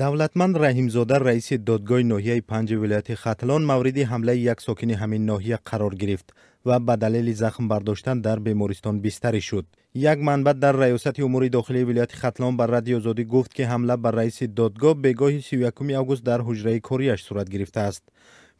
Давлатманд Раҳимзода, раиси додгоҳи ноҳияи Панҷи вилояти Хатлон, мавриди ҳамлаи як сокини ҳамин ноҳия қарор гирифт ва ба далели захм бардоштан дар бемористон бистарӣ шуд. Як манбаъ дар Раёсати умури дохилии вилояти Хатлон ба Радиои Озодӣ гуфт, ки ҳамла ба раиси додгоҳ бегоҳи 31 август дар ҳуҷраи кориаш сурат гирифтааст.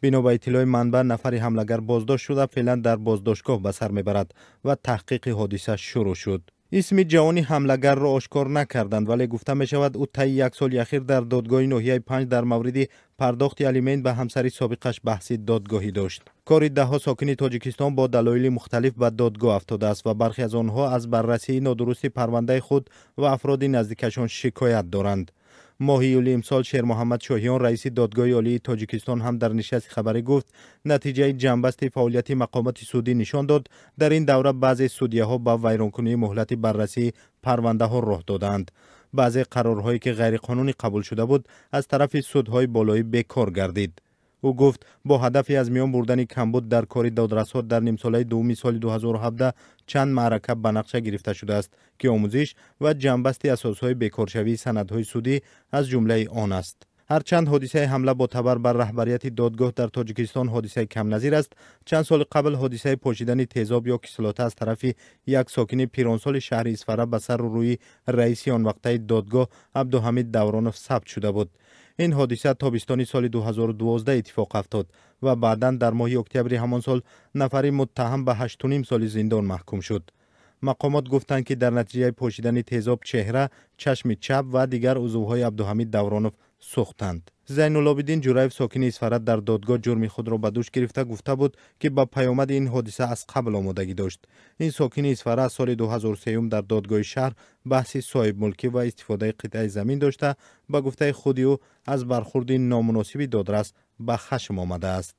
Бино ба иттилои манбаъ, нафари ҳамлагар боздошт шуда, феълан дар боздоштгоҳ ба сар мебарад ва таҳқиқи ҳодиса шурӯъ шуд. Исми ҷавони ҳамлагарро ошкор накарданд, вале гуфта мешавад, ӯ таи як соли ахир дар додгоҳи ноҳияи Панҷ дар мавриди пардохти алимент ба ҳамсари собиқаш баҳси додгоҳӣ дошт. Кори даҳҳо сокини Тоҷикистон бо далоили мухталиф ба додгоҳ афтодааст ва бархе аз онҳо аз баррасии нодурусти парвандаи худ ва афроди наздикашон шикоят доранд. Моҳи июли имсол Шермуҳаммад Шоҳиён, раиси Додгоҳи Олии Тоҷикистон, ҳам дар нишасти хабарӣ гуфт, натиҷаи ҷамъбасти фаъолияти мақомоти судӣ нишон дод, дар ин давра баъзе судяҳо ба вайронкунии муҳлати баррасии парвандаҳо роҳ додаанд. Баъзе қарорҳое, ки ғайриқонунӣ қабул шуда буд, аз тарафи судҳои болоӣ бекор гардид. Ӯ гуфт, бо ҳадафи аз миён бурдани камбуд дар кори додрасҳо дар нимсолаи дуввуми соли 2017 чанд маърака ба нақша гирифта шудааст, ки омӯзиш ва ҷамъбасти асосҳои бекоршавии санадҳои судӣ аз ҷумлаи он аст. Ҳарчанд ҳодисаи ҳамла бо табар бар раҳбарияти додгоҳ дар Тоҷикистон ҳодисаи камназир аст, чанд соли қабл ҳодисаи пошидани тезоб ё кислота аз тарафи як сокини пиронсоли шаҳри Исфара ба сару рӯи раиси онвақтаи додгоҳ Абдуҳамид Давронов сабт шуда буд. Ин ҳодиса тобистони соли 2012 иттифоқ афтод ва баъдан дар моҳи октябри ҳамон сол нафари муттаҳам ба 8,5 соли зиндон маҳкум шуд. Мақомот гуфтанд, ки дар натиҷаи пошидани тезоб чеҳра, чашми чап ва дигар узвҳои Абдуҳамид Давронов сӯхтанд. Зайнулобиддин Ҷураев, сокини Исфара, дар додгоҳ ҷурми худро ба дӯш гирифта, гуфта буд, ки ба паёмади ин ҳодиса аз қабл омодагӣ дошт. Ин сокини Исфара аз соли 2003 дар додгоҳи шаҳр баҳси соҳибмулкӣ ва истифодаи қитъаи замин дошта, ба гуфтаи худи ӯ, аз бархурди номуносиби додрас ба хашм омадааст.